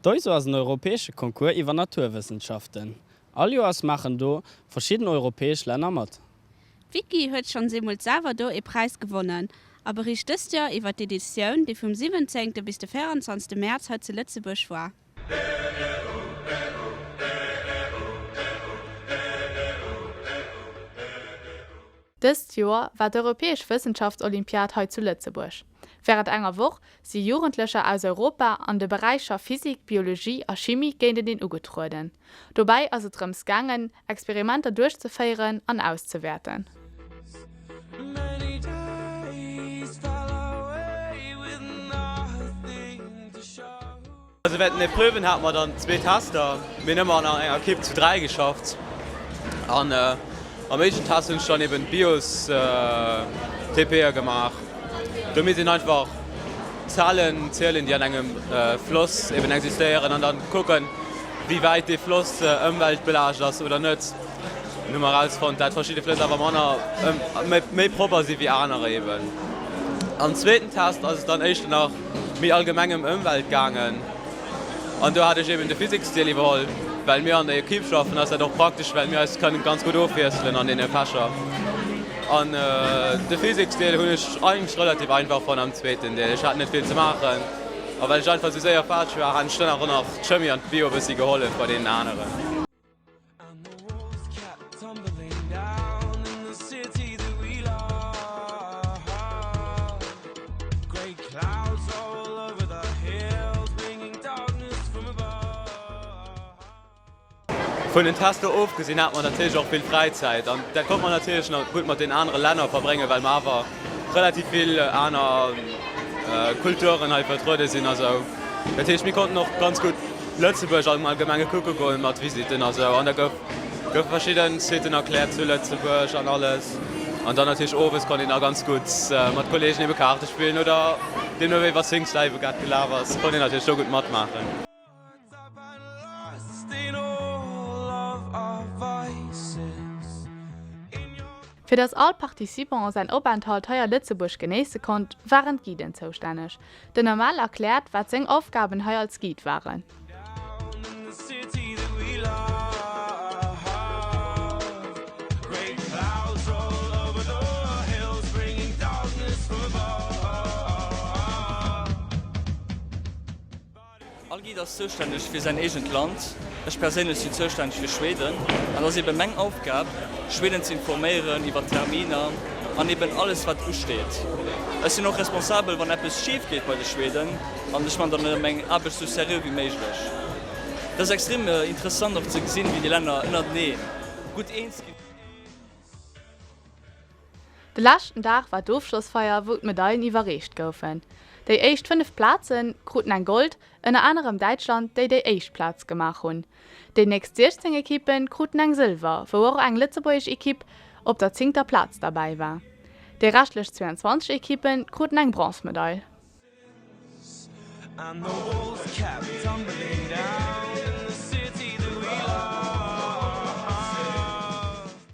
D'EUSO ass en europäesche Concours iwwer Naturwëssenschaften. All Joers maachen do verschidden europäesch Länner mat. D'Vicky huet schonns eemol selwer do ee Präis gewonnen a bericht dëst Joer iwwer d'Editioun, déi vum 17. bis de 24. Mäerz hei zu Lëtzebuerg war. Dëst Joer war d'Europäesch Wëssenschaftsolympiad hei zu Lëtzebuerg. Wärend enger Woch si Jugendlecher aus Europa an de Beräicher Physik, Biologie a Chimie géinteneen ugetrueden. Dobäi ass et drëms gaangen, Experimenter duerchzeféieren an auszewäerten. Also während den Epreuven haten mer dann zwee Tester. Mir hunn ëmmer an enger Equipe zu 3 geschafft an am éischten Test hunn ech dann eben d'Bios TPe gemaach. Do misst een einfach Zellen zielen déi an engem Floss eben existéieren an dann kucken wéi wäit dee Floss ëmweltbelaascht ass oder net. Dann hu mer erausfonnt dat verschidde Flëss awer manner méi propper si wéi anerer eben. Am zweeten Test ass et dann éischter nach méi allgemeng ëm Ëmwelt gaangen an do hat ech eben de Physiksdeel iwwerholl. Well mir an der Equipe schaffen ass dat och praktesch, well mir eis kënnen ganz gutt ofwiesselen an deene Fächer. An de Physiksdeel hunn ech eigentlech relativ einfach fonnt am zweeten Deel. Ech hat net vill ze maachen a well ech einfach esou séier faerdeg war, hat ech dann och nach d'Chemie an d'Bio e bëssi gehollef bei deenen aneren. Vun den Tester ofgesinn hat mer natierlech och vill Fräizäit an dat konnt mer natierlech nach gutt mat den anere Länner verbréngen, well mer awer relativ vill aner Kulturen hei vertruede sinn a sou. Dat heescht, mir konnten och ganz gutt Lëtzebuerg am Allgemenge kucke goen mat Visitten a sou an da gouf goufe verschidden Siten erkläert zu Lëtzebuerg an alles. An dann natierlech owes konnt een da ganz gutt mat Kolleegen ebe Kaarte spillen oder deemno wéi wa Sings Live grad gelaf ass, konnt een natierlech do gutt matmaachen. Fir dass all Participant säin Openthalt hei a Lëtzebuerg genéisse konnt, waren d'Guiden zoustänneg. Den Amel erkläert, wat seng Aufgaben hei als Guide waren. All Guide ass zoustänneg fir säin eegent Land. Ech perséinlech sinn zoustänneg fir Schweden an et ass eben meng Aufgab, Schweden ze informéieren iwwer Terminer an eben alles wat usteet. Ech sinn och responsabel wann eppes schif geet bei de Schweden an ech man dann meng Aarbecht sou seriö wéi méiglech. Et ass extrem interessant och ze gesinn wéi déi Länner ënnertenee gutt eens ginn. De leschten Dag war d'Ofschlossfeier, wou d'Medailen iwwerreecht goufen. Déi éischt 5 Plaze kruten eng Gold, ënner anerem Däitschland, déi déi éischt Plaz gemaach hunn. Déi nächst 16 Ekippe kruten eng Sëlwer, wou och eng lëtzebuergesch Ekipp op der zéngter Plaz derbäi war. Déi reschtlech 22 Ekippe kruten eng Bronzemedail.